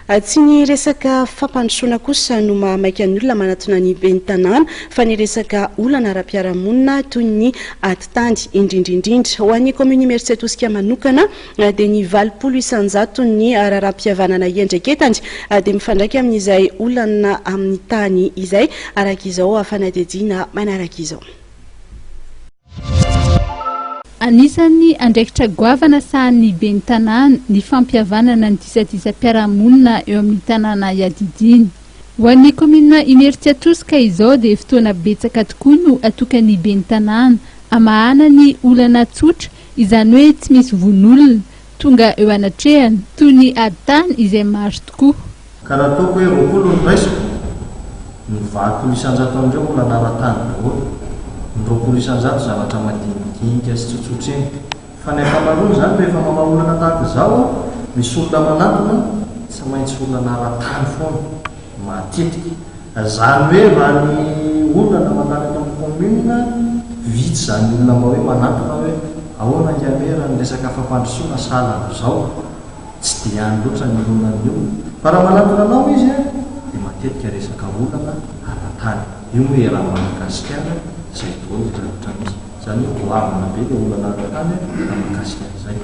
Tsy ny resaka fampandrosoana kosa no mahamaika ny olona manatona ny ben'ny tanàna fa ny resaka olana ara-piarahamonina toy ny ady tany indrindra indrindra. Ho an'ny kaominina Imerintsiatosika manokana dia ny 80 isan-jaton'ny raharaham-pihavanana iandraiketany dia mifandraika amin'izay olana amin'ny tany izay, araka izao fanadihadiana manaraka izao. Anisan'ny andraikitra goavana sahanin'ny ben'ny tanàna ny fampihavanana ny disadisam-piarahamonina eo amin'ny tanàna iadidiany. Ho an'ny kaominina Imerintsiatosika izao dia fotoana betsaka tokoa no atokan'ny ben'ny tanàna hamahana ny olana tsotra, izany hoe tsy misy vono olona, tonga eo anatrehany, toy ny ady tany izay maro tokoa. Ka raha ataoko hoe 20 no raisiko, ny 80% amin'ireo olana ara-tany daholo, ny 20% zavatra madinidinika sy tsotsotra eny. Fa ny ankamaroany izany rehefa mamaha olana tahaka izao, misy olona manantona, tsy maintsy olana ara-tany foana, matetika. Izany hoe raha ny olana mandalo eto amin'ny commune, vitsy izany olona mba hoe manantona hoe ahoana ingahy Mera ny resaka fampandrosoana sahala amin'izao. Tsy dia any loatra ny olonan'ny olona. Fa raha manantona anao izy dia matetika resaka olana ara-tany. Io moa eran'i Madagasikara izay daholo ny zavatra misy. Izany hoe goavana be ilay olana ara-tany raha mahakasika an'izay.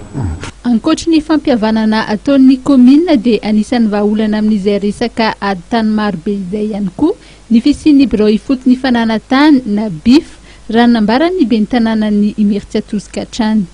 Ankoatry ny fampihavanana ataon'ny kaominina dia anisan'ny vahaolana amin'izay resaka ady tany maro be izay ihany koa ny fisian'ny birao ifotony fananan-tany na BIF raha ny nambaran'ny ben'ny tanànan'i Imerintsiatosika hatrany.